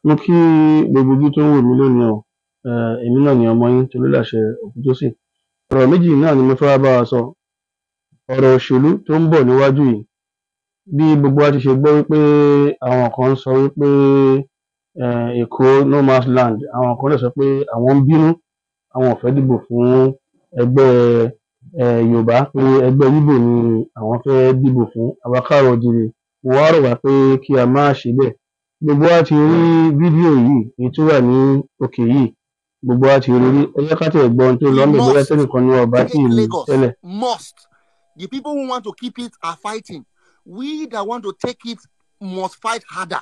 Mo kí gbogbo ojú tó ń wò mí lónìí o. Èmi náà ni ọmọ yín Tolúlàṣẹ Ògúntósìn. Ọ̀rọ̀ méjì náà ni mo fẹ́ wá bá wa sọ. Ọ̀rọ̀ òṣèlú tó ń bọ̀ níwájú yìí, bí gbogbo wa ti ṣe gbọ́ wípé àwọn kan ń sọ wípé Èkó no man's land, àwọn kan dẹ̀ sọ pé àwọn ń bínú, àwọn ò fẹ́ dìbò fún ẹgbẹ́ Yorùbá, pé ẹgbẹ́ Íbò ni àwọn fẹ́ dìbò fún. Àwa káàárọ̀ oòjíire, mo wá rọ̀ wá pé kí a má ṣe bẹ́ẹ̀. Gbogbo wa ti rí fídíò yìí, èyí tó wà ní òkè yìí, gbogbo wa ti rí rí. Ẹ jẹ́ ká tiẹ̀ gbọ́ ohun tó We lọ ńbẹ̀ bóyá must tẹ́nìkan ní ọba tí take ì rí Lagos. tẹ́lẹ̀. Must. The people who want to keep it are fighting. We that want to take it must fight harder.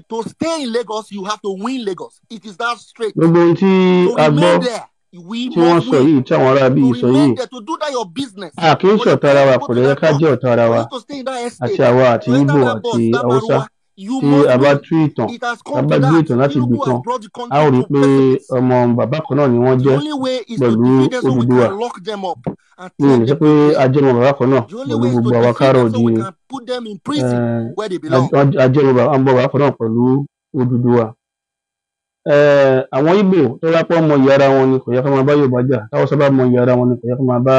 To stay in Lagos, you have to win Lagos. It is that straight. Gbogbo ohun tí To a gbọ́ remain there, we tí wọ́n must sọ win. yìí, tí àwọn ará bí To yìí sọ remain yìí, there, to do that your business, a kì í for the ṣọ̀tá ara people wa, to go kò to dẹ̀ yẹ that ká bus, jẹ́ ọ̀tá ara for wa, you to stay in that àti estate, àwa àti to enter Íbò that bus, àti that Haúsá. Maruwa, you Tí must a bá win. tú ìtàn, It has tá come bá to gbé that. ìtàn láti ibì Tinubu kan, has brought the a ó country rí i to pé precipice. ọmọ bàbá kan náà ni wọ́n The jẹ́ only way is to pẹ̀lú defeat them so we Odùduwà. can lock them up and Mi ò take lè sọ them pé to prison. a jẹ́ ọmọ bàbá kan náà The only pẹ̀lú way is to gbogbo àwa defeat káàárọ̀ them so we oòjíire. can put them in prison um where they belong. A jẹ́ ọmọ bàbá kan náà pẹ̀lú Odùduwà. Àwọn Íbò tó bá pé wọ́n mọyì ara wọn ni kò yẹ kán máa bá Yorùbá jà, táwúsá bá mọyì ara wọn ni kò yẹ kán máa bá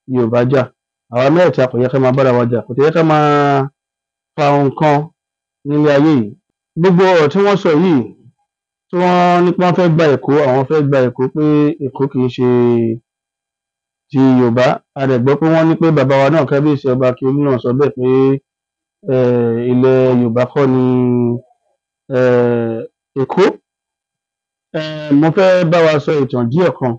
Yorùbá jà. Àwa mẹ́tẹ̀ẹ̀ta kò yẹ ká máa bára wa jà, kò tẹ̀ yẹ ká máa fa nǹkan nílé ayé yìí. Gbogbo ọ̀rọ̀ tí wọ́n sọ yìí, tí wọ́n ní pé wọ́n fẹ́ gba Èkó, àwọn fẹ́ gba Èkó, pé Èkó kì í ṣe ti Yorùbá. A dẹ̀ gbọ́ pé wọ́n ní pé bàbá wa náà, Kábíyèsí Ọba Akíolú náà sọ bẹ́ẹ̀ pé ilẹ̀ Yorùbá kọ́ ni Èkó. Mo fẹ́ bá wa sọ ìtàn díẹ̀ kan.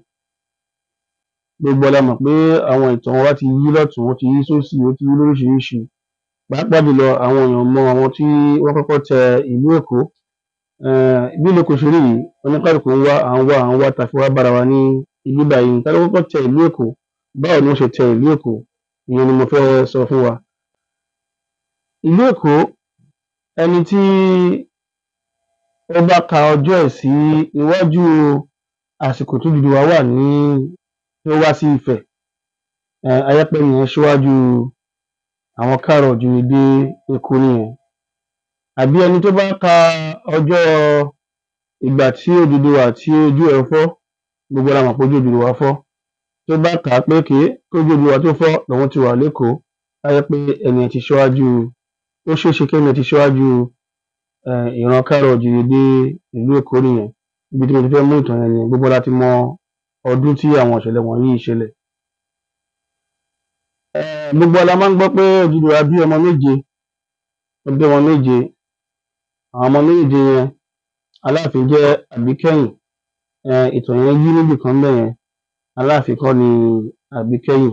Gbogbo wa la mọ̀ pé àwọn ìtàn wa ti yí lọ́tùn, ó ti yí sósì, ó ti yí lóríṣiríṣi. Pàápàá jùlọ àwọn èèyàn mọ àwọn tí wọ́n kọ́kọ́ tẹ ìlú Èkó. Bí ìlú Èkó ṣe rí yìí, oníkálukú ń wá, à ń wá, à ń wá ta fi wá bára wa ní ibí báyìí. Ta ló kọ́kọ́ tẹ ìlú Èkó? Báwo ni wọ́n ṣe tẹ ìlú Èkó? Ìyẹn ni mo fẹ́ sọ fún wa. Ìlú Èkó, ẹni tí ó bá ka ọjọ́ ẹ̀ sí iwájú àsìkò tó Odùduwà wà ní tó wá sí Ifẹ̀, a jẹ́ pé ẹni yẹn ṣíwájú àwọn káàárọ̀ oòjíire dé Èkó nìyẹn. Àbí ẹni tó bá ka ọjọ́ ìgbà tí Odùduwà tí ojú ẹ̀ fọ́, gbogbo wa la mọ̀ pé ojú Odùduwà fọ́, tó bá kà á pé okay kójú Odùduwà tó fọ́ lòun ti wà l'Ékòó, á jẹ́ pé ẹni yẹn ti ṣíwájú, ó ṣeé ṣe kẹ́ni yẹn ti ṣíwájú ìran káàárọ̀ oòjíire dé ìlú Èkó nìyẹn. Ibi tí mo ti fẹ́ mú ìtàn yẹn nìyẹn. Gbogbo wa la ti mọ ọdún tí àwọn ìṣẹ̀lẹ̀ wọ̀nyí ṣẹlẹ̀. Gbogbo wa la máa ń gbọ́ pé Odùduwà bí ọmọ méje, ó bí ọmọ méje. Àwọn ọmọ méje yẹn, Aláàfin jẹ́ àbíkẹ́yìn. Ìtàn yẹn yí níbì kan ńbẹ̀ yẹn. Aláàfin kọ́ ni àbíkẹ́yìn.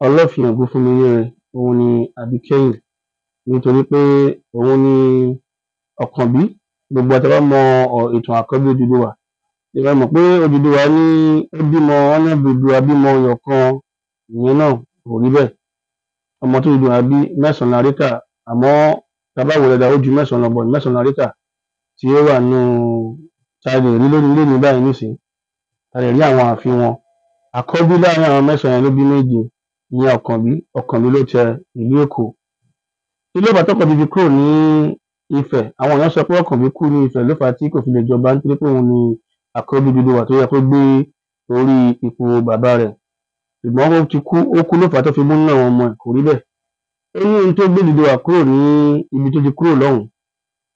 Ọlọ́fin Ògúnfúnminíre òun ni àbíkẹ́yìn, nítorí pé òun ni Ọ̀kànbí. Gbogbo wa tá bá mọ ìtàn àkọ́bí Odùduwà, ẹ mọ̀ pé Odùduwà ní ó bímọ, wọ́n ní Odùduwà bímọ ẹyọ kan, ìyẹn náà kò rí bẹ́ẹ̀. Ọmọ tó Odùduwà bí mẹ́sàn-án la rí kà, àmọ́ tá bá wò ó dáadáa ó ju mẹ́sàn-án lọ, but mẹ́sàn-án la rí kà tí ó wà nínú tá a lè rí lónìí lónìí báyìí nísìnyí, tá a lè rí àwọn ààfin wọn. Àkọ́bí láàrin àwọn mẹ́sàn-án yẹn ló bí méje, ìyẹn Ọ̀kànbí. Ọ̀kànbí ló tẹ ìlú Èkó. Kí ló fà á tọ́kànbí fi kúrò ní Ifẹ̀? Àwọn èèyàn sọ pé Ọ̀kànbí kú ní Ifẹ̀ ló fà á tí kò fi lè jọba, nítorí pé òun ni àkọ́bí Odùduwà tó yẹ kó gbé orí ipò bàbá rẹ̀. Ṣùgbọ́n ó ti kú, ó kú ló fà á tó fi mú nínú àwọn ọmọ ẹ̀, kò rí bẹ́ẹ̀. Ó ní ohun tó gbé Odùduwà kúrò ní ibi tó ti kúrò lọ́hùn-ún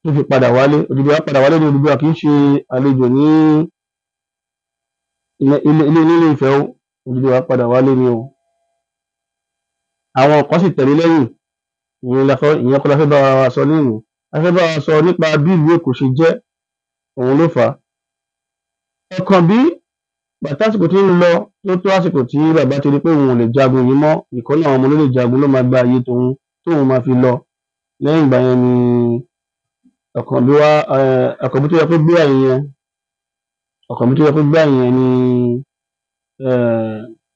tó fi padà wálé. Odùduwà padà wálé ní Odùduwà kì í ṣe àlejò ní ilé nílé Ifẹ̀ o. Odùduwà padà wálé ni o. Àwọn kan sì tẹ̀lé lẹ́yìn. Ìyẹn la fẹ́, ìyẹn kọ́ la fẹ́ bá wa sọ lénìí. A fẹ́ bá wa sọ nípa bí ìlú Èkó ṣe jẹ́, òun ló fà á. Ọ̀kànbí, gbà tásìkò tí ń lọ tó tó àsìkò tí bàbá ti rí pé òun ò lè jagun yìí mọ́, ìkan nínú àwọn ọmọ ló lè jagun ló máa gba ààyè tòun tóun máa fi lọ. Lẹ́yìn ìgbà yẹn ni Ọ̀kànbí wá, Ọ̀kànbí tó yẹ kó gbé ààyè yẹn, Ọ̀kànbí tó yẹ kó gbé ààyè yẹn ni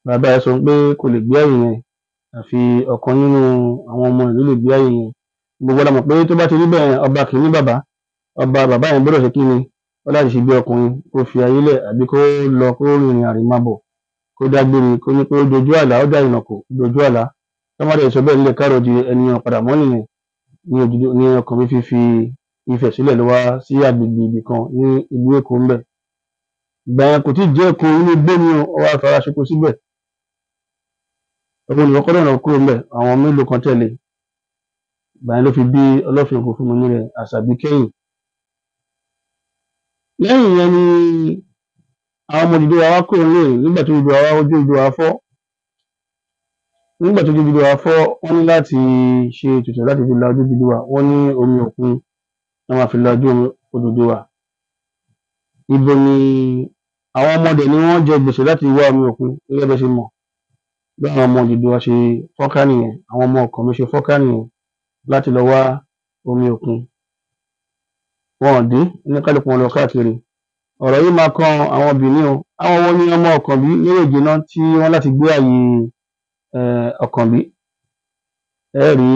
bàbá ẹ̀ sọ pé kò lè gbé ààyè yẹn, àfi ọ̀kan nínú àwọn ọmọ ẹ̀ ló lè gbé ààyè yẹn. Gbogbo wa la mọ̀ pé tó bá ti rí bẹ́ẹ̀, ọba kì í ní bàbá. Ọba bàbá yẹn gbọ́dọ̀ ṣe kí ni? Ó láti ṣe bí ọkùnrin, kó fi ayé lẹ̀ àbí kó lọ kó rìnrìn àrìnmábọ̀, kó dágbére, kó ní pé ó dojú àlá, ó dá ìnàkó, ó dojú àlá. Tọ́ bá dẹ̀ sọ bẹ́ẹ̀ nílẹ̀ káàárọ̀ oòjíire, ẹni yẹn ò padà mọ́ nìyẹn. Ní Ọ̀kànbí fi fi Ifẹ̀ sílẹ̀ ló wá sí agbègbè ibì kan ní ìlú Èkó ńbẹ̀. Ìgbà yẹn kò tí ì jẹ́ Èkó, inú igbó ni o, ó wá fara ṣoko síbẹ̀. Òun nìkan kọ́ náà kúrò ńbẹ̀, àwọn mélòó kan tẹ̀lé. Ìgbà yẹn ló fi bí Ọlọ́fin Ògúnfúnminíre Àṣàbí kẹ́yìn. Lẹ́yìn yẹn ni àwọn ọmọ Odùduwà wá kúrò nílé nígbà tó Odùduwà wá ojú Odùduwà fọ́. Nígbà tó ojú Odùduwà fọ́, wọ́n ní láti ṣe ètùtù láti fi la ojú Odùduwà. Wọ́n ní omi òkun ni wọ́n máa fi la ojú Odùduwà. Ibo ni àwọn ọmọdé ni wọ́n jẹ gbèsè láti wá omi òkun gẹ́gẹ́ bẹ́ẹ̀ ṣe mọ̀. Bí àwọn ọmọ Odùduwà ṣe fọ́nká nìyẹn, àwọn ọmọ Ọ̀kànmí ṣe fọ́nká nìyẹn láti lọ wá omi òkun. Wọn ò dé, oníkálukú wọn lọ káàkiri. Ọ̀rọ̀ yìí máa kan àwọn Benin o. Àwọn wo ni ọmọ Ọ̀kànbí méjèèjì náà tí wọ́n láti gbé àyè Ọ̀kànbí? Ẹ rí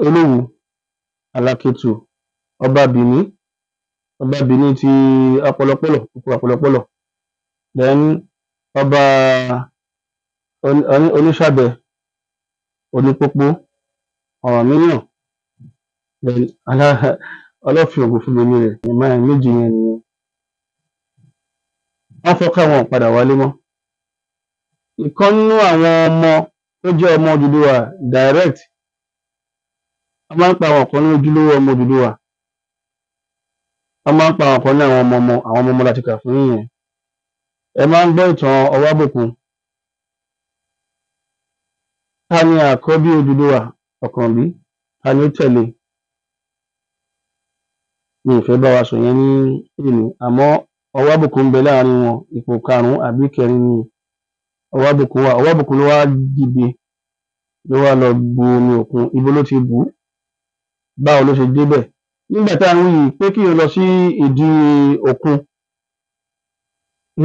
Olówu, Alákẹ́tù, ọba Benin, ọba Benin ti Ọ̀pọ̀lọpọ̀lọ̀, oko Ọ̀pọ̀lọpọ̀lọ̀. Then ọba Oníṣàbẹ̀, Onípópó, Ọ̀rànmíyàn, then Ọlọ́fin Ògúnfúnminíre, méjì yẹn nìyẹn. Wọ́n fọ́nká, wọn ò padà wálé mọ́. Ìkan nínú àwọn ọmọ tó jẹ́ ọmọ Odùduwà direct, wọ́n máa ń pa àwọn kan ní ojúlówó ọmọ Odùduwà, wọ́n máa ń pa àwọn kan ní àwọn ọmọ ọmọ, àwọn ọmọ ọmọ láti kà fún yín yẹn. Ẹ máa ń gbọ́ ìtàn Ọwábòkun. Ta ni àkọ́bí Odùduwà? Ọ̀kànbí. Ta ni ó tẹ̀lé? Mi ò fẹ́ bá wa sọ yẹn ní èní, àmọ́ Ọwábòkun ń bẹ láàrin wọn, ipò karùn-ún àbí kẹrin ni Ọwábòkun wà. Ọwábòkun ló wá dìde, ló wá lọ bu omi òkun. Ibo ló ti bù ú? Báwo ló ṣe débẹ̀? Nígbà tá à ń wí yìí pé kí o lọ sí ìdí òkun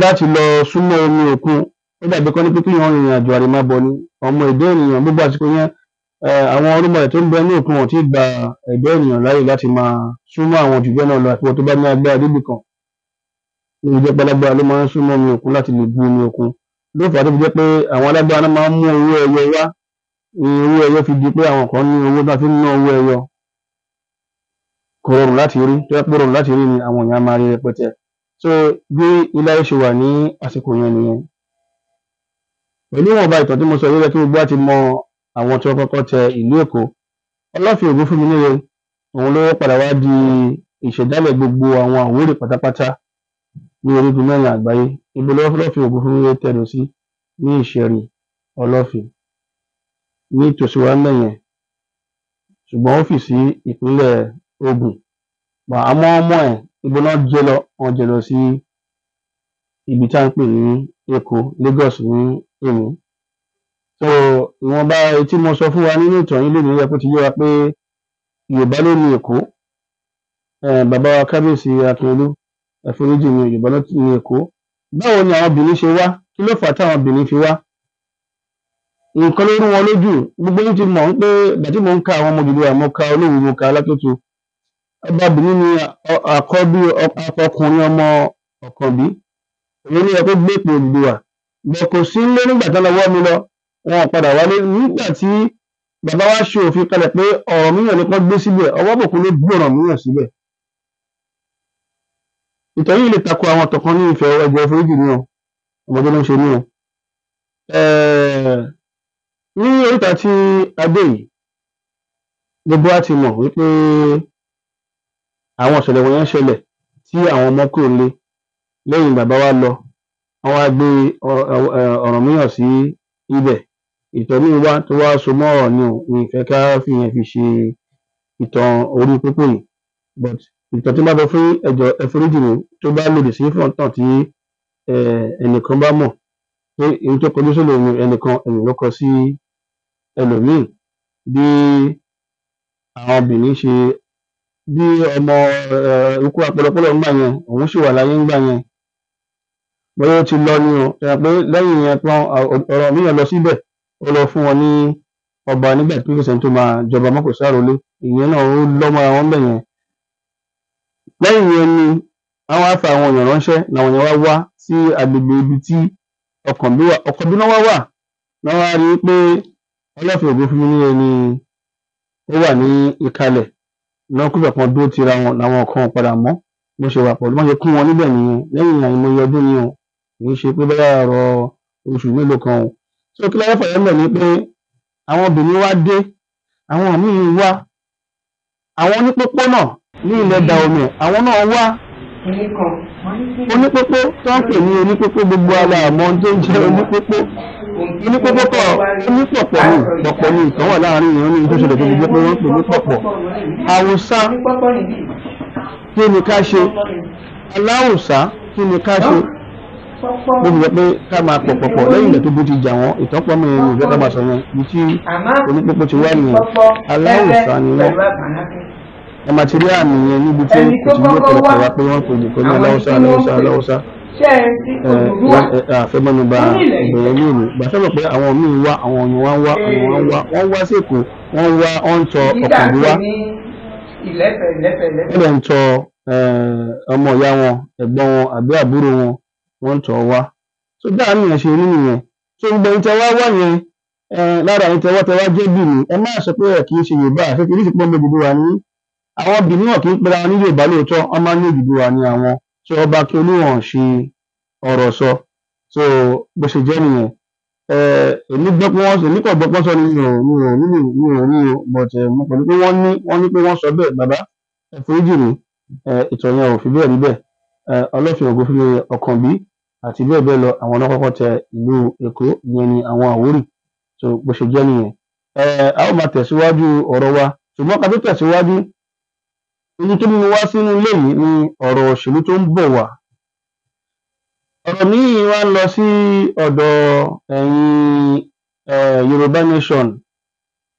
láti lọ súnmọ́ omi òkun, ó dàbí kán ní pé kéèyàn rìnrìn àjò àrèmábọ̀ ni. Ọmọ ẹ̀dá ènìyàn gbogbo àsìkò yẹn, àwọn irúnmọlẹ̀ tó ń bẹ ní òkun wọn ò tíì gba ẹ̀dá ènìyàn láàyè láti máa súnmọ́ àwọn jù bẹ́ẹ̀ náà lọ, àfi ìwọ tó bá ní agbára débì kan. Ló fi jẹ́ pé alágbára ló máa ń súnmọ́ omi òkun láti lè bu omi òkun. Ló fà á tó fi jẹ́ pé àwọn alágbára náà máa ń mú owó ẹyọ wá. Ní owó ẹyọ fi di pé àwọn kan ní owó tó fi ń ná owó ẹyọ. Kò rọrùn láti rí, tó jẹ́ pé ó rọrùn láti rí ni àwọn èèyàn á máa rí rẹpẹtẹ. So bí ilé ayé ṣe wà ní àsìkò yẹn nìyẹn. Pẹ̀lú ìwọ̀nba ìtàn tí mo sọ yìí, ó yẹ kí gbogbo wa ti mọ àwọn tí wọ́n kọ́kọ́ tẹ ìlú Èkó. Ọlọ́fin Ògúnfúnminíre, òun ló padà wá di ìṣẹ̀dálẹ̀ gbogbo àwọn Àwórì pátápátá ní orígun mẹ́rin àgbáyé. Ibo lọ́lọ́fin Ògúnfúnminíre tẹ̀dó sí? Ní Ìṣẹ̀rí Ọlọ́fin, ní ìtòsí wa ńbẹ̀ yẹn, ṣùgbọ́n ó fì sí ìpínlẹ̀ Ògùn. Àmọ́ ọmọ ẹ̀, ibo náà jẹ́ lọ? Wọ́n jẹ́ lọ sí ibi tí à ń pè ní Èkó, Lagos ní èní. So ìwọ̀nba èyí tí mo sọ fún wa nínú ìtàn yìí lónìí yẹ kó ti yé wa pé Yorùbá ló ní Èkó. Bàbá wa Kábíyèsí Akínolú, ẹ foríjì mi, Yorùbá ló ní Èkó. Báwo ni àwọn Benin ṣe wá? Kí ló fà á táwọn Benin fi wá? Nǹkan ló rú wọn lójú. Gbogbo yín ti mọ̀ pé ìgbà tí mò ń ka àwọn ọmọ Odùduwà, mo ka Olówu, mo ka Alákétu. Ọba Benin ni àkọ́bí ọkùnrin ọmọ Ọ̀kànbí. Òun ló yẹ kó gbé ipò Odùduwà. Bọ̀ kò sí nílé nígbà tán lọ wọ́ mi lọ, wọn ò padà wálé. Nígbà tí bàbá wa ṣe òfin kalẹ̀ pé Ọ̀rànmíyàn ni kán gbé síbẹ̀, Ọwábòkun ló gbé Ọ̀rànmíyàn síbẹ̀. Ìtàn yìí lè tako àwọn ìtàn kan ní Ifẹ̀, ẹ jọ̀ọ́ ẹ foríjì mí o, ọmọdé ló ń ṣe mí o. Ní oríta tí a dé yìí, gbogbo wa ti mọ̀ wípé àwọn ìṣẹ̀lẹ̀ wọ̀nyẹn ṣẹlẹ̀ tí àwọn ọmọ kúrò nílé. Lẹ́yìn bàbá wa lọ, wọ́n wá gbé Ọ̀rànmíyàn sí ibẹ̀. Ìtàn míì wá tó wá so mọ́ Ọọ̀ni o, mi ì fẹ́ ká fìyẹn fi ṣe ìtàn orí pópó yìí. But ìtàn tí n bá sọ fún yín, ẹ jọ̀ọ́ ẹ foríjì mí tó bá lòdì sí ìtàn tí ẹnìkan bá mọ̀ pé ohun tó kọjú sí ẹnìkan, ẹ̀yìn ló kọ sí ẹlòmíì. Bí àwọn Benin ṣe bí ọmọ ikú Apọlọpọ́lọ̀ ńgbà yẹn, òun sì wà láyé ńgbà yẹn. Bóyá ó ti lọ ni o, ṣe mọ̀ pé lẹ́yìn yẹn tán Ọ̀rànmíyàn lọ síbẹ̀, ó lọ fún wọn ní ọba nígbà tí kò sẹ́ni tó máa jọba mọ́, kò sárólé. Ìyẹn náà ó lọ́ mọ́ra wọn ńbẹ̀ yẹn. Lẹ́yìn yẹn ni wọ́n wá fa àwọn èèyàn ránṣẹ́, làwọn èèyàn wá wá sí agbègbè ibi tí Ọ̀kànbí wà. Ọ̀kànbí náà wá wà, náà wá rí i pé Ọlọ́fin Ògúnfúnminíre ni ó wà ní ìkàlẹ̀. Náà kúbẹ̀ kan dúró tira wọn làwọn kan padà mọ́ bó ṣe wà pẹ̀lú wọ́n ṣe kún wọn níbẹ̀ nìyẹn lẹ́yìn àìmọye ọdún ni o, kì í ṣe pé bóyá ọ̀rọ̀ oṣù mélòó kan o. So kí láyé fàyẹ́ mẹ́ ni pé àwọn Benin wá dé, àwọn míì wá, àwọn onípópó náà ní ilẹ̀ Dahomey àwọn náà wá. Onípópó tó ń pè ní onípópó gbogbo ara àmọ́ tó ń jẹ́ onípópó. Onípópó kọ̀ onípọ̀pọ̀ ní pọ̀pọ̀ ní ìtàn wà láàrin ìyẹn ní tó ṣẹlẹ̀ tó fi jẹ́ pé wọ́n pè ní pọ̀pọ̀. Haúsá kí ni ká ṣe? Aláwùsá kí ni ká ṣe? Bó ti jẹ́ pé ká máa pọ̀pọ̀pọ̀ lẹ́yìn ìgbà tó bó ti jà wọ́n ìtọ́pọ̀ mi ní ìfẹ́ ká máa sọ yẹn ibi tí onípópó ti wá nìyẹn. Aláwùsá ni wọ́n. Ẹ máa ti rí àmì yẹn níbi tí kò ti gbé pọ̀lọpọ̀ wá pé wọ́n pè nìkan ní aláwùsá aláwùsá aláwùsá. Àfẹ́mọ́nuba ìbẹ̀rẹ̀ ní òní gbàtọ́ mọ̀ pé àwọn míì wá, àwọn ọ̀nà wa ń wá, àwọn wa ń wá, wọ́n wá sí Èkó, wọ́n wá ọ́n tọ Ọ̀kànbí wá, wọ́n dẹ̀ ń tọ ọmọ ìyá wọn, ẹ̀gbọ́n wọn àbí àbúrò wọn, wọ́n ń tọ̀ wá. So bí àánú yẹn ṣe rí nìyẹn. So gbogbo ẹ̀yin tẹ wá wá yẹn, lára ẹ̀yin tẹ wá jẹ́ Bìní, ẹ má sọ pé ẹ kì í ṣe Yorùbá, àfi kì í ṣe pé ọmọ Odùduwà ní. Àwọn Bìní náà kì í pera wọn ní Yorùbá lóòótọ́, wọ́n máa ń ní Odùduwà ní àwọn. So ọba Akíolú wọn ṣe ọ̀rọ̀ sọ. So bó ṣe jẹ́ nìyẹn. Èmi gbọ́ pé wọ́n sọ, èmi kàn gbọ́ pé wọ́n sọ ni mi ò ní mi ò ní o, but mo kàn ní pé wọ́n ní pé wọ́n sọ bẹ́ẹ̀. Bàbá ẹ foríjì mi, ìtàn yẹn ò fi bẹ́ẹ̀ rí bẹ́ẹ̀. Ọlọ́fin Ògúnfúnmi Ọ̀kànbí àti bẹ́ẹ̀ bẹ́ẹ̀ lọ, àwọn náà kọ́kọ́ tẹ ìlú Èkó, ìyẹn ni àwọn Àwórì. So bó ṣe jẹ́ nìyẹn. A ó máa tẹ̀síwájú ọ̀rọ̀ wa, ṣùgbọ́n ká tó tẹ̀síwájú, ohun tó mú mi wá sínú ilé yìí ni ọ̀rọ̀ òṣèlú tó ń bọ̀ wá. Ọ̀rọ̀ míì wá ń lọ sí ọ̀dọ̀ ẹ̀yin Yorùbá Nation,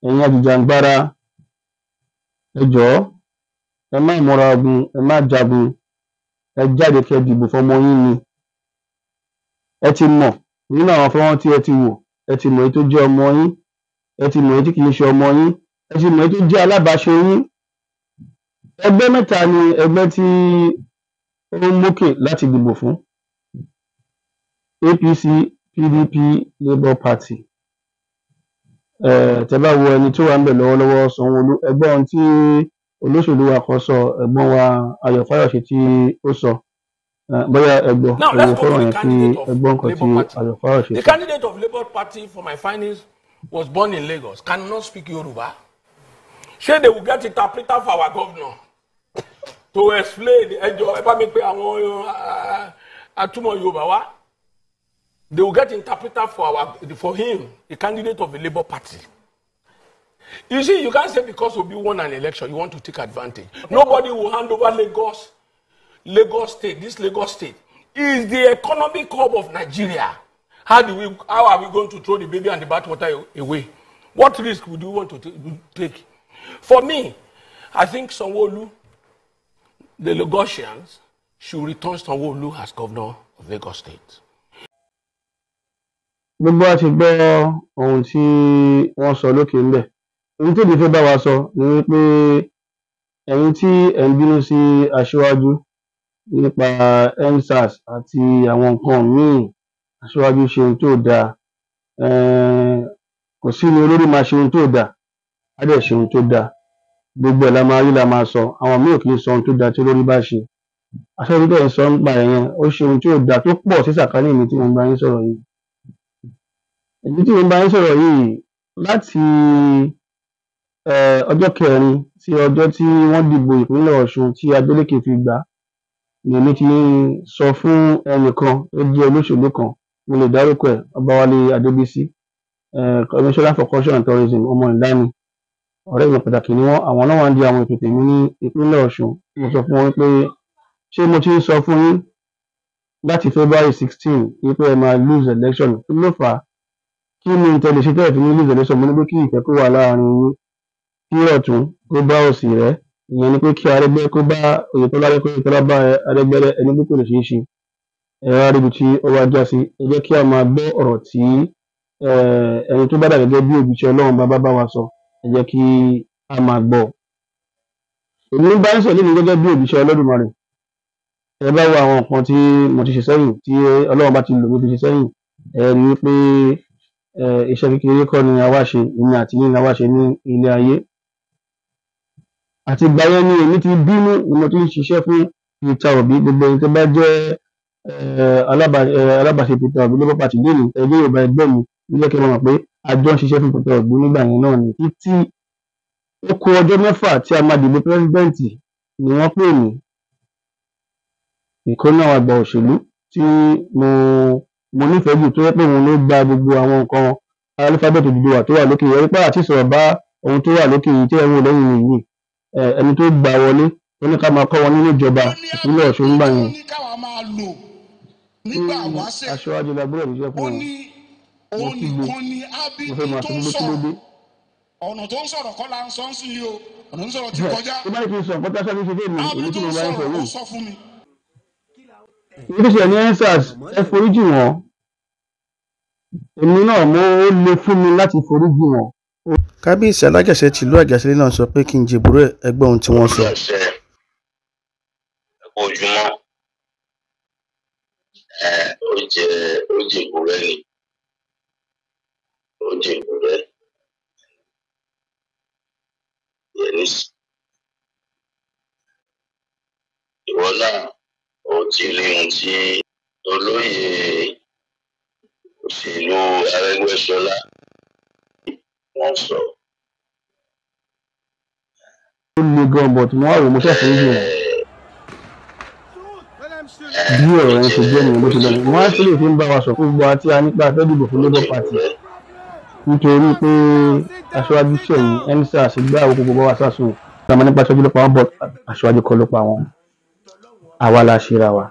ẹ̀yin ajìjàǹgbara, ẹ jọ̀ọ́ ẹ má múra ogun, ẹ má jagun, ẹ jáde kí ẹ dìbò fọmọ yín ni. Ẹ ti mọ̀ nínú àwọn fọ́nrán tí ẹ ti wò, ẹ ti mọ̀ èyí tó jẹ́ ọmọ yín, ẹ ti mọ̀ èyí tí kì í ṣe ọmọ yín, ẹ ti mọ̀ èyí tó jẹ́ alábàáṣe yín. Ẹgbẹ́ mẹ́ta ni ẹgbẹ́ tí ó ń mókè láti dìbò fún: APC, PDP, Labour Party. Tẹ́ bá wo ẹni tó wà ń bẹ̀ lọ́wọ́lọ́wọ́, Sanwó-Olú, ẹgbẹ́ ohun tí olóṣèlú wa kan sọ, ẹ̀gbọ́n wa Ayọ̀ Fáyọ̀ṣe tí ó sọ. Bóyá ẹ gbọ́, Now ẹ let's wo go to fọ́nrán the yẹn kí candidate ẹ gbọ́ of nǹkan tí Labour Party. Ayọ̀ Fáyọ̀ṣe The sọ. candidate of Labour Party, for my findings, was born in Lagos, cannot speak Yoruba. Ṣé they will get interpreter for our governor to explain? Ẹ jọ̀ọ́ ẹ bá mi pè àwọn atúmọ̀ Yorùbá wá. They will get interpreter for him, the candidate of the Labour Party. You see, you can't say because Obi won an election, you want to take advantage. Nobody will hand over Lagos, Lagos State. This Lagos State is the economic hub of Nigeria. How are we going to throw the baby and the bathwater away? What risk would you want to take? For me, I think Sanwo-Olu, the Lagosians, should return Sanwo-Olu as governor of Lagos State. Gbogbo wa ti gbọ́ ohun tí wọ́n sọ lókè ńbẹ̀. Ohun tí èmi fẹ́ bá wa sọ ni wípé ẹ̀yin tí ẹ̀ ń bínú sí aṣíwájú nípa EndSARS àti àwọn nǹkan míì, aṣíwájú ṣe ohun tó dáa. Kò sí ni olórí máa ṣe ohun tó dáa, á dẹ̀ ṣe ohun tó dáa. Gbogbo ẹ̀ la máa rí la máa sọ. Àwọn míì ò kì í sọ ohun tó dáa tí olórí bá ṣe. Aṣíwájú tẹ̀ ń sọ nípa ẹ̀ yẹn, ó ṣe ohun tí ò dáa tó pọ̀ sí sàkání mi tí mo ń bá yín sọ̀rọ̀ yìí. Èmi tí mo ń bá yín sọ̀rọ̀ yìí láti ọjọ́ kẹrin sí ọjọ́ tí wọ́n dìbò ìpínlẹ̀ Ọ̀ṣun tí Adeleke fi gbà á, ni èmi ti sọ fún ẹnìkan tó jẹ́ olóṣèlú kan, mo lè dárúkọ ẹ̀, Ọbáwálé Adébísí, Commissioner for Culture and Tourism, ọmọ Ìlá ni, ọ̀rẹ́ mi pàtàkì ni wọ́n, àwọn náà wá ń di àwọn ètò tèmi ní ìpínlẹ̀ Ọ̀ṣun. Mo sọ fún wọn pé ṣé mo ti ń sọ fún yín láti February 16 wípé ẹ máa lose election, kí ló fà á? Kí ni tẹ̀lé ṣe tẹ́lẹ̀ fi ní lose election? Mo ní pé kí ìfẹ́ kó wà láàrin yín, kí ọ̀tún kó bá òsì rẹ́, ìyẹn ni pé kí Arẹ́gbẹ́ kó bá Oyètọ́lá rẹ́, kó Oyètọ́lá bá Arẹ́gbẹ́ rẹ́, ẹni pé kò lè ṣeé ṣe. Ẹ wá ríbi tí ó wá já sí. Ẹ jẹ́ kí a máa gbọ́ ọ̀rọ̀ tí ẹni tó bá dà gẹ́gẹ́ bí òjíṣẹ́ Ọlọ́run bá bá wa sọ, ẹ jẹ́ kí a máa gbọ́. Èmi ń bá ń sọ lónìí gẹ́gẹ́ bí òjíṣẹ́ Olódùmarè. Ẹ bá wo àwọn nǹkan tí mo ti ṣe sẹ́yìn, tí Ọlọ́run bá ti lò mí fi ṣe sẹ́yìn, ẹ rí i pé iṣẹ́ kékeré kọ́ ni a wá ṣe, èmi àti yín la wá ṣe ní ilé ayé. Àti ìgbà yẹn ni èmi ti bínú, ni mo ti ń ṣiṣẹ́ fún Peter Obi. Gbogbo ẹni tó bá jẹ́ alábàáṣe Peter Obi Labour Party lónìí, ẹgbẹ́ Yorùbá ẹgbẹ́ mi ló jẹ́ kí n mọ̀ pé a jọ ń ṣiṣẹ́ fún Peter Obi nígbà yẹn náà ni. Títí ó kù ọjọ́ 6 tí a máa dìbò pírẹ́sídẹ́ǹtì ni wọ́n pè mí. Ìkan náà àgbà òṣèlú tí mo nífẹ̀ẹ́ jù, tó yẹ pé òun ló gba gbogbo àwọn nǹkan alífábẹ́ẹ̀tì Odùduwà tó wà lókè yìí, ẹ̀rí pé àti sọ̀rọ̀ bá ohun tó wà lókè yìí tí ẹ̀ ń wò lẹ́yìn mi yìí, ẹni tó gbà wọlé ó ní ká máa kọ́ wọn nínú ìjọba ìpínlẹ̀ Ọ̀ṣun nígbà yẹn. Aṣíwájú la gbọ́dọ̀ ṣiṣẹ́ fún wọn. Mo kígbe, mo fẹ́ máa sọ pé kí ló dé. Ọ̀nà tó ń sọ̀rọ̀ kọ́ la ń sọ ń sìn yìí o, ọ̀nà tó ń sọ̀rọ̀ ti kọjá. Tó bá ní kí n sọ nǹkan tí aṣáájú ṣe fún mi, èmi tí mo bá ń sọ yìí. Sọ fún mi. Ìgbésẹ̀ ní EndSARS, ẹ foríjì wọ́n. Èmi náà mo ó le fún mi láti foríjì wọ́n. Kábíyèsí Alájàṣẹ́ tìlú Àjàṣẹ́lé náà sọ pé kí n jẹ̀bùrẹ́ ẹgbẹ́ ohun tí wọ́n sọ. Ojúmọ́ ó jẹ ó jẹ̀bùrẹ́ ni, ó jẹ̀bùrẹ́ yẹn ìwọ náà ó ti rí ohun tí olóyè òṣèlú Arẹ́gbẹ́ṣọlá wọ́n sọ. Ó le gan, but mo wá wò, mo ṣàforíjì wọn. Bí ọ̀rọ̀ yẹn ṣe jẹ́ nìyẹn, bó ṣe lọ nìyẹn. Wọ́n á sì lè fi ń bá wa sọ fún gbogbo àti a nípa fẹ́ dìbò fún Labour Party nítorí pé aṣáájú ṣẹ̀yìn EndSARS gbá àwọn gbogbo wa sásùn. Ìgbà nípa aṣáájú ló pa wọ́n, but aṣáájú kọ́ ló pa wọ́n. Àwa la ṣera wa.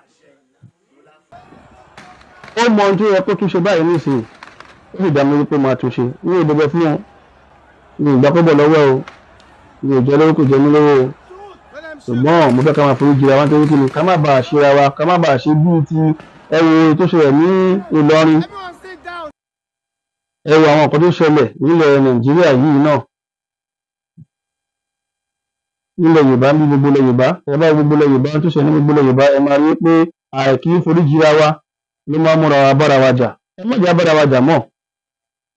Ó mọ ohun tó yẹ kó túnṣe báyìí nísìnyí, ó sì dá mi wípé máa túnṣe. Mi ò bẹ̀bẹ̀ fún wọn, mi ò gbà kọ́bọ̀ lọ́wọ́ o, mi ò jẹ́ lówó, kò jẹ́ mí lówó o, ṣùgbọ́n mo fẹ́ ká máa forí jìra wa nítorí kíni, ká má bàa ṣera wa, ká má bàa ṣe bíi ti ẹwọ tó ṣẹlẹ̀ ní Ìlọrin, ẹwọ àwọn nǹkan tó ṣẹlẹ̀ nílẹ̀ Nàìjíríà yìí náà, nílẹ̀ Yorùbá, ní gbogbo ilẹ̀ Yorùbá. Ẹ bá gbogbo ilẹ̀ Yorùbá tó ṣẹlẹ̀ ní gbogbo ilẹ̀ Yorùbá, ẹ máa rí pé àìkí forí jìra wa ló máa ń múra wa bára wa jà. Ẹ má jà bára wa jà mọ́,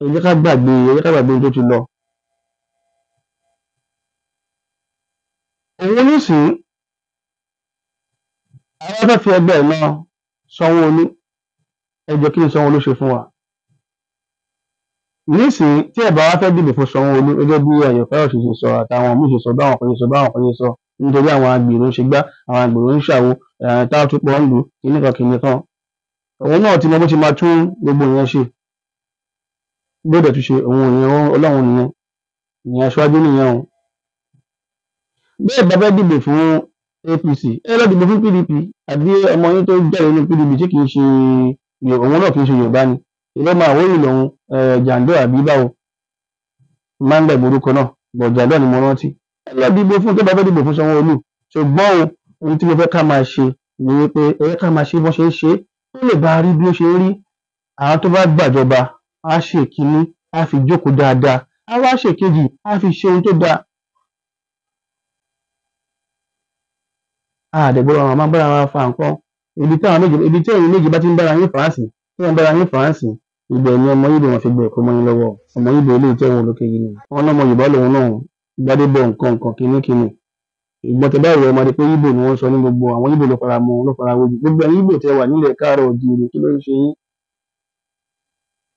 ẹ jẹ́ ká gbàgbé, ẹ jẹ́ ká gbàgbé ohun tó ti lọ. Òun nísìnyí àwọn fẹ́ fi ẹgbẹ́ ẹ̀ náà Sanwó-Olú. Ẹ jẹ́ kí ni Sanwó-Olú ṣe fún wa nísìnyí? Tí ẹ bá wá fẹ́ dìbò fún Sanwó-Olú gẹ́gẹ́ bí Ayọ̀ Fáyọ̀ṣe ṣe sọ, àtàwọn míì ṣe sọ, báwọn kan ṣe sọ, báwọn kan ṣe sọ, nítorí àwọn agbèrò ń ṣe gbá, àwọn agbèrò ń ṣàwo, táwọn tún pọ̀ ń lù kìnnìkan kìnnìkan, òun náà ti mọ bó ṣe máa tún gbogbo ìyẹn ṣe. Gbọ́dọ̀ tún ṣe òun ìyẹn, Ọlọ́run nìyẹn, ìyẹn aṣáájú nìyẹn o. Bẹ́ẹ̀ bá fẹ́ dìbò fún APC, ẹ lọ dìbò fún PDP, àbí ọmọ yín tó jáde nínú PDP tí kì í ṣe òun náà kì í ṣe Yorùbá ni, ìlú máa wóyè lòun Jàǹdó àbí báwo máa ń gbàgbé orúkọ náà, bọ̀ Jàǹdó ni mo rántí. Ẹ lọ dìbò fún tó bá fẹ́ dìbò fún Sanwó-Olú. Ṣùgbọ́n o, ohun tí mo fẹ́ ká máa ṣe ni wípé ẹ jẹ́ ká máa ṣe bọ́n ṣe ń ṣe, ó lè bá a rí bí ó ṣe ń rí. Àwọn tó bá gbàjọba á ṣe kínní, á fi jókòó dáadáa, á wá ṣe kejì, á fi ṣe ohun tó dáa. Àdẹ̀gbọ́dọ̀ àwọn máa bára wa fa nǹkan. Ibi tí àwọn méjì, ibi tí ẹ̀yin méjì bá ti ń bára yín fàá sí, tí wọ́n bára yín fàá sí, ibẹ̀ ni ọmọ Yíbò wọn fi gbẹ̀ ẹ̀kọ́ mọ́ yín lọ́wọ́. Ọmọ Yíbò eléyìí tẹ́ wọn lókè yìí ni wọn náà, ọmọ Yorùbá lòun náà, Gbádébọ̀ nǹkan nǹkan kínní kínní. Ìgbọ́n tẹ báyìí ọmọdé pé Yíbò ni wọ́n sọ ní gbogbo àwọn Yíbò ló fara mọ́, ló fara wéjì. Gbogbo ẹ̀yin Yíbò tẹ wà nílẹ̀ káàárọ̀ oòjíire, kí ló ń ṣe yín?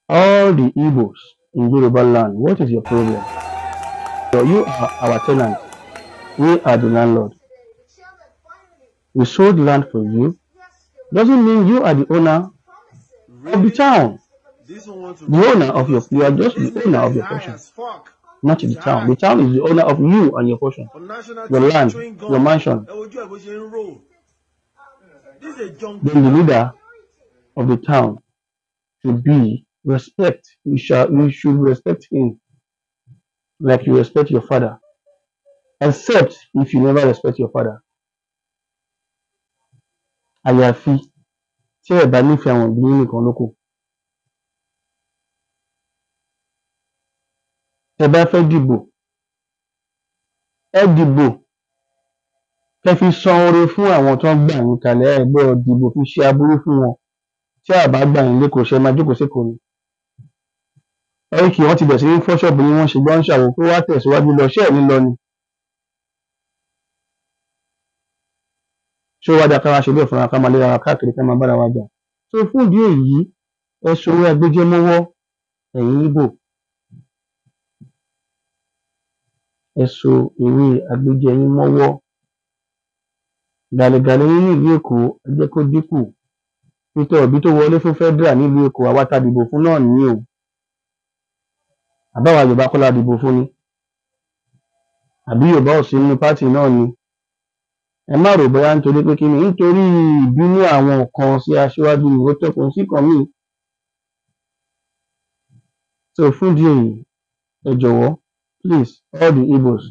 All the Igbos in Yoruba land, what is your problem? You are our tenant, we are the landlord. We sold land for you doesn't mean you are the owner of the town. The owner of your, you are just the owner of your portion, not the town. The town is the owner of you and your portion, your land, your mansion. Then the leader of the town should be respect. You should respect him like you respect your father, except if you never respect your father. Àyàfi tí ẹ bá nífẹ̀ẹ́ àwọn òbí yín nìkan ló kù. Tẹ́ bá fẹ́ dìbò, ẹ dìbò kẹ́ fi san oore fún àwọn tó ń gbà yín kalẹ̀. Ẹ gbọ́dọ̀ dìbò fi ṣe aburú fún wọn. Tí a bá gbà yín lẹ́kọ̀ọ́, ṣe máa jókòó sékòó ni? Ẹ̀ríkì wọ́n ti bẹ̀rẹ̀ sí ní fọ́ ṣọ́ọ̀bù yín, wọ́n ṣe gbọ́n ṣàwò pé wá tẹ̀síwájú lọ, ṣé ẹ̀ ní lọ ni? Ṣé ó wá dáa ká wá ṣe bẹ́ẹ̀ fúnra ká máa léra wa káàkiri, ká máa bára wa jà? So fún ìdí èyí, ẹ ṣòro agbẹjẹmọ́wọ́ ẹ̀yin Ìgbò, ẹ so ewé agbẹjẹ yín mọ́wọ́. Gàlẹ̀gàlẹ̀ yín nílùú Èkó, ẹ jẹ́ kó dínkù. Peter Obi tó wọlé fún federal nílùú Èkó, àwa tá dìbò fún náà ní o. Àbáwá Yorùbá kọ́ la dìbò fún ni, àbí Yorùbá ò sí nínú pátì náà ni? Ẹ má rò bóyá nítorí pé kí ni, nítorí ìbínú àwọn kan sí aṣíwájú ni ó tọkùn sí kan míì. So fún ìdí èyí, ẹ jọ̀wọ́, please, all the Igbos,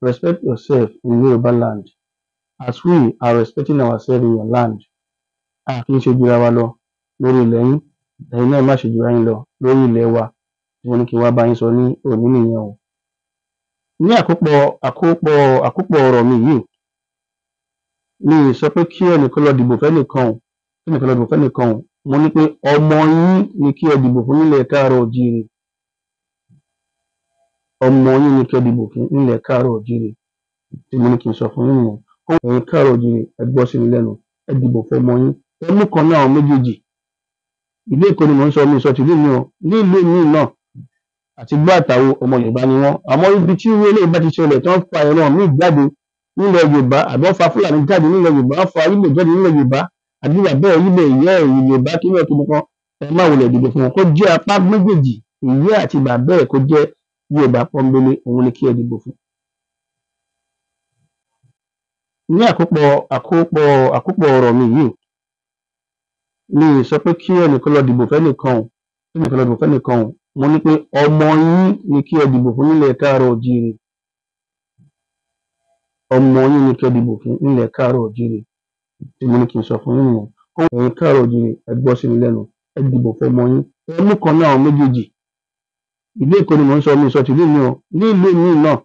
respect yourself in Yoruba land as we are respecting ourselves in your land. A kì í ṣe jura wa lọ lórí ilẹ̀ yín, ẹ̀yin náà má ṣe jura yín lọ lórí ilẹ̀ wa. Tí mo ní kí n wá bá yín sọ ní òní nìyẹn o. Ní àkópọ̀ ọ̀rọ̀ mi yìí, mi ì sọ pé kí ẹnìkan lọ dìbò fẹ́nìkan o, kí ẹnìkan lọ dìbò fẹ́nìkan o. Mo ní pé ọmọ yín ni kí ẹ dìbò fún nílẹ̀ káàárọ̀ oòjíire. Ọmọ yín ni kí ẹ dìbò fún nílẹ̀ káàárọ̀ oòjíire. Tí mo ní kí n sọ fún yín nìyẹn. Ẹ̀yin káàárọ̀ oòjíire, ẹ gbọ́ sí mi lẹ́nu, ẹ dìbò fún ọmọ yín. Ẹ mú kan náà àwọn méjèèjì. Ìlú Èkó ni mò ń sọ, mi sọ tìlú mi o. Ní ìlú mi náà, àti gbọ́ àtàwọn ọmọ Yorùbá ni wọ́n. Àmọ́ ibi tí irú eléyìí bá ti ṣẹlẹ̀, tí wọ́n fa ìran míì jáde nílẹ̀ Yorùbá, àbí wọ́n fa Fúlàní jáde nílẹ̀ Yorùbá, wọ́n fa Ìgbò jáde nílẹ̀ Yorùbá, àbí bàbá ẹ̀ Ìgbò, ìyá ẹ̀ Yorùbá, kí wọ́n kí kan, ẹ má wulẹ̀ dìbò fún wọn. Kó jẹ́ apá méjèèjì, ìyá àti bàbá ẹ̀ kó jẹ́ Yorùbá pọ́nbélé, òun ni kí ẹ dìbò fún. Ní àkópọ̀ ọ̀rọ̀ mi yìí, mi ì sọ pé kí ẹnìkan lọ dìbò fẹ́nìkan o, kí ẹnìkan lọ dìbò fẹ́nìkan o. Mo ní pé ọmọ yín ni kí ẹ dìbò fún nílẹ̀ káàárọ̀ oòjíire. Ọmọ yín ni kí ẹ dìbò fún nílẹ̀ káàárọ̀ oòjíire. Tí mo ní kí n sọ fún yín nìyẹn. Ẹ̀yin káàárọ̀ oòjíire, ẹ gbọ́ sí mi lẹ́nu, ẹ dìbò fún ọmọ yín. Ẹ mú kan náà àwọn méjèèjì. Ìlú Èkó ni mò ń sọ, mi sọ tìlú mi o. Ní ìlú mi náà,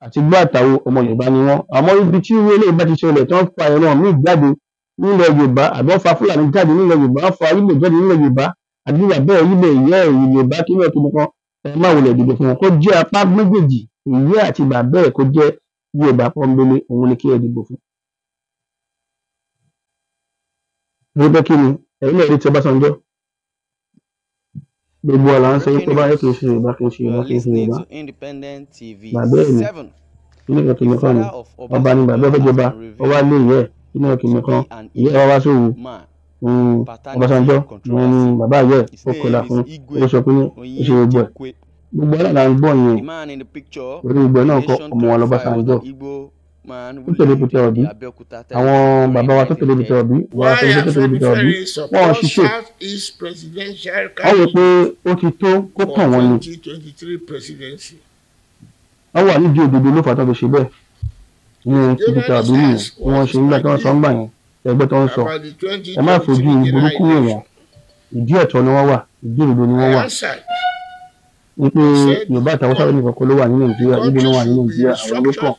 àti gbọ́ àtàwọn ọmọ Yorùbá ni wọ́n. Àmọ́ ibi tí irú eléyìí bá ti ṣẹlẹ̀, tí wọ́n fa ìran míì jáde nílẹ̀ Yorùbá, àbí wọ́n fa Fúlàní jáde nílẹ̀ Yorùbá, wọ́n fa Ìgbò jáde nílẹ̀ Yorùbá, àbí bàbá ẹ̀ Ìgbò, ìyá ẹ̀ Yorùbá, kí wọ́n kí kan, ẹ má wulẹ̀ dìbò fún wọn. Kó jẹ́ apá méjèèjì, ìyá àti bàbá ẹ̀ kó jẹ́ Yorùbá pọ́nbélé, òun ni kí ẹ dìbò fún. Ní pé kí ni ẹ̀yin náà rí ti Ọbásanjọ́, gbogbo ọ̀la ń sọ pé báyọ̀ kì í ṣe Yorùbá, kì í ṣe Yorùbá, kì í ṣe Yorùbá. Bàbá ẹ̀ ní kíní kan kìnìún kan ni ọba ni bàbá ẹ̀ fẹ́ jọba, ọba lé ìyá ẹ̀ kíní kan kìnìún kan, ìyá ẹ̀ wá wá sówu. Ọbásanjọ́ wọn ni bàbá ìyá ẹ̀ ó kọlà fún, ó sọ pé ó ṣe gbogbo ẹ̀. Gbogbo ọ̀la là ń gbọ́ yẹn orí gbogbo ẹ̀ náà kọ́ ọmọ wọn lọ́básanjọ́. Ó tẹ̀lé Peter Obi, àwọn bàbá wa tó tẹ̀lé Peter Obi, wọ́n á tẹ̀lé Peter Obi, wọ́n ṣiṣẹ́. Wọ́n wò pé ó ti tó kó kàn wọ́n ni. Wọ́n wà nídìí òdodo ló fà á tó fi ṣe bẹ́ẹ̀. Ní ti Peter Obi nìyẹn, wọ́n ṣe nígbà tí wọ́n sọ ń gbà yẹn, ẹgbẹ́ tó ń sọ. Ẹ má fojú burúkú wò wọ́n. Ìdí ẹ̀tọ́ ni wọ́n wà, ìdí òdodo ni wọ́n wà. Ní pé Yorùbá àtàwọn sábẹ́ nìkan kọ́ ló wà ní Nàìjíríà, Ìgbò ló wà ní Nàìjíríà, àwọn ló kàn.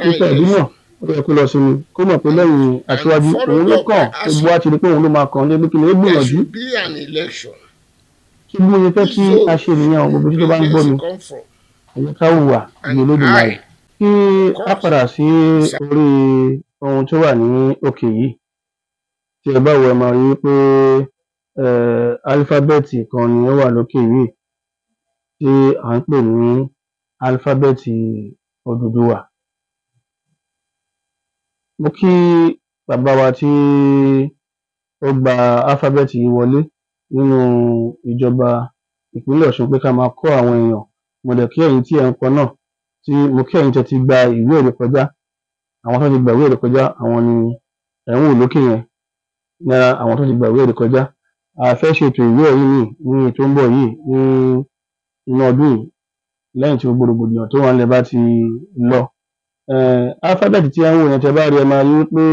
Peter Obi náà ó yẹ kó lọ sinmi, kó mọ̀ pé lẹ́yìn aṣíwájú òun ló kàn, gbogbo wa ti rí pé òun ló máa kàn ní kí ni ó gbìyànjú. Kí bí mo ṣe fẹ́ kí a ṣe nìyẹn o, gbogbo tí tó bá ń gbọ́ mi, ẹ jẹ́ ká hùwà bí Olódùmarè. Kí a padà sí orí ohun tó wà ní òkè yìí. Tí ẹ bá wo, ẹ máa rí pé álífábẹ́ẹ̀tì kan ni ó wà lókè yìí tí à ń pè ní álífábẹ́ẹ̀tì Odùduwà. Mo kí bàbá wa tí ó gba álífábẹ́ẹ̀tì yìí wọlé nínú ìjọba ìpínlẹ̀ Ọ̀ṣun pé ká máa kọ́ àwọn èèyàn. Mo dẹ̀ kí ẹ̀yin tí ẹ̀ ń kọ́ náà, tí mo kí ẹ̀yin tẹ́ ti gba ìwé ẹ̀rí kọjá. Àwọn tó ti gba ìwé ẹ̀rí kọjá, àwọn ni ẹ̀ ń wò lókè yẹn. Ní àwọn tó ti gba ìwé ẹ̀rí kọjá. A fẹ́ ṣètò ìwé ẹ̀rí yìí ní ètò ń bọ̀ yìí ní inú ọdún yìí, lẹ́yìn tí gbogbo rògbòdìyàn tó wà nílẹ̀ bá ti lọ. Álífábẹ́ẹ̀tì tí ẹ ń wò yẹn, tẹ́ bá rí, ẹ máa rí pé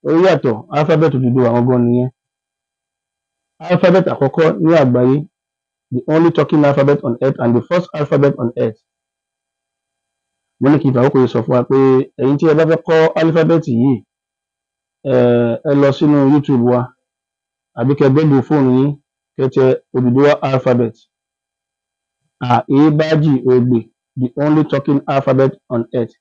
ó yàtọ̀. Álífábẹ́ẹ̀tì Odùduwà àwọn gan nìyẹn. Álífábẹ́ẹ̀tì àkọ́kọ́ ní àgbáyé, the only talking alphabet on earth and the first alphabet on earth. Mo ní kí n fàkókò yìí sọ fún wa pé ẹ̀yin tí ẹ bá fẹ́ kọ́ álífábẹ́ẹ̀tì yìí, ẹ lọ sínú YouTube wa, àbí kẹ́ gbẹ́gbẹ́ fóònù yín, kẹ́ tẹ Odùduwà alphabet. A, E, B, G, O, B, the only talking alphabet on earth.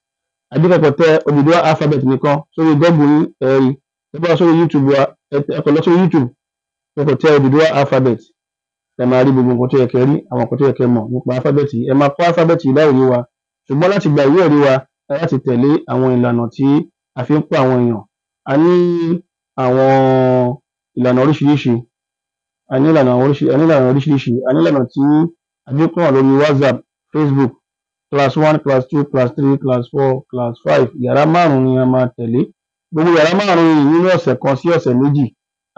Àbí kẹ́ kàn tẹ Odùduwà alphabet nìkan sórí Google yín, ẹ rí. Ẹ bá sórí YouTube wa, ẹ kàn lọ sórí YouTube, ẹ kàn tẹ Odùduwà alphabet, ẹ máa rí gbogbo nǹkan tó yẹ kẹ́ rí, àwọn nǹkan tó yẹ kẹ́ mọ̀ nípa alphabet yìí. Ẹ máa kọ́ alphabet yìí láì rí wa, ṣùgbọ́n láti gba ìwé ẹ̀rí wa, ẹ láti tẹ̀lé àwọn ìlànà tí a fi ń kọ́ àwọn èèyàn. A ní àwọn ìlànà oríṣiríṣi, a ní ìlànà oríṣiríṣi, a ní ìlànà tí a fi ń kọ́ lórí WhatsApp, Facebook, class 1, class 2, class 3, class 4, class 5. Yàrá márùn-ún ni a máa tẹ̀lé. Gbogbo yàrá márùn-ún yìí nínú ọ̀sẹ̀ kan sí ọ̀sẹ̀ méjì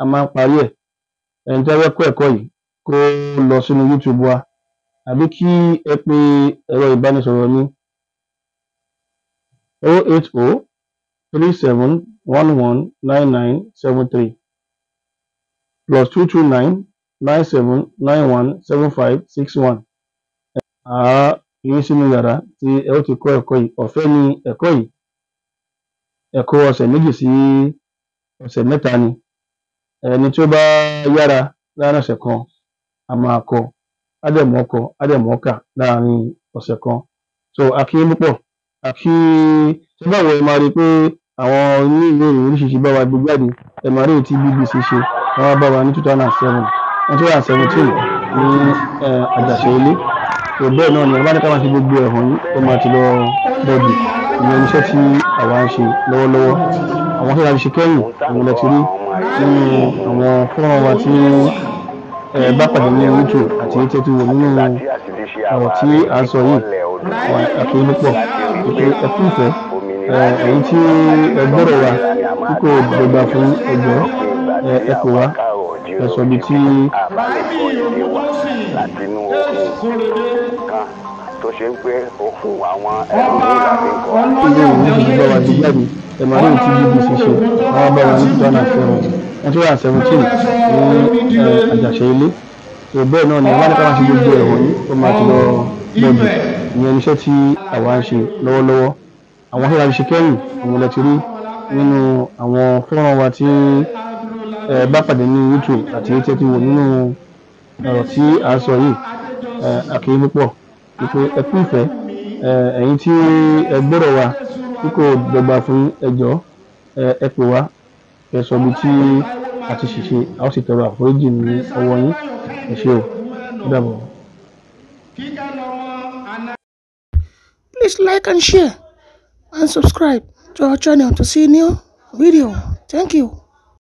a máa ń parí ẹ̀. Ẹni tí a fẹ́ kọ́ ẹ̀kọ́ yìí kó lọ sínú YouTube wa, àbí kí ẹ pe ẹ̀rọ ìbánisọ̀rọ̀ mi 080 37 11 99 73 +229 97 91 75 61. Àá fi yín sínú yàrá tí ẹ ó ti kọ́ ẹ̀kọ́ yìí. Ọ̀fẹ́ ni ẹ̀kọ́ yìí. Ẹ̀kọ́ ọ̀sẹ̀ méjì sí ọ̀sẹ̀ mẹ́ta ni. Ẹni tí ó bá yára láàárín ọ̀sẹ̀ kan, a máa kọ́, á dẹ̀ mọ̀ kọ, á dẹ̀ mọ̀ kà láàárín ọ̀sẹ̀ kan. So a kí yín púpọ̀. A kí ṣé báwo ẹ máa rí i pé àwọn ilé ìwé ìròyìn oríṣiríṣi bá wa gbé jáde. Ẹ máa rí èyí tí BBC ṣe, wọ́n wá bá wa ní 2007, 2017 ní Àjàṣẹ́ Ilé. So bẹ́ẹ̀ náà ni a bá ní ká máa fi gbogbo ẹ̀ hàn yín, ó máa ti lọ bọ́ọ̀dù. Ìyẹn iṣẹ́ tí àwa ń ṣe lọ́wọ́lọ́wọ́. Àwọn tí a ti ṣe kẹ́yìn òun lẹ ti rí nínú àwọn fọ́nrán wa tí ẹ bá pàdé ní YouTube àti èyí tí ẹ ti wò nínú ọ̀rọ̀ tí à ń sọ yìí. A kí yín púpọ̀ pé ẹ kú ìfẹ́. Ẹ̀yin tí ẹ gbọ́dọ̀ wa tí kò dọ́gba fún ẹjọ́, ẹ pè wá, ẹ sọ ibi tí tó ṣe ń pé òkun àwọn ẹrù ní ìlànà ilé ìwé ti bá wa gbé jáde. Ẹ máa rí èyí tí BBC ṣe, wọ́n bá wa ní 2007, 2017 ní Àjàṣẹ́ Ilé. So bẹ́ẹ̀ náà ni a bá ní ká máa fi gbogbo ẹ̀ hàn yín, ó máa ti lọ bọ́ọ̀dù. Ìyẹn iṣẹ́ tí àwa ń ṣe lọ́wọ́lọ́wọ́. Àwọn tí a ti ṣe kẹ́yìn òun lẹ ti rí nínú àwọn fọ́nrán wa tí ẹ bá pàdé ní YouTube àti èyí tí ẹ ti wò nínú ọ̀rọ̀ tí à ń sọ yìí. A kí yín púpọ̀ pé ẹ kú ìfẹ́. Ẹ̀yin tí ẹ gbọ́dọ̀ wa tí kò dọ́gba fún ẹjọ́, ẹ pè wá, ẹ sọ ibi tí a ti ṣìṣe, a ó sì tọrọ àforíjì ní ọwọ́ yín. Ẹ ṣé o, ó dàbọ̀. Please like and share and subscribe to our channel to see new video. Thank you.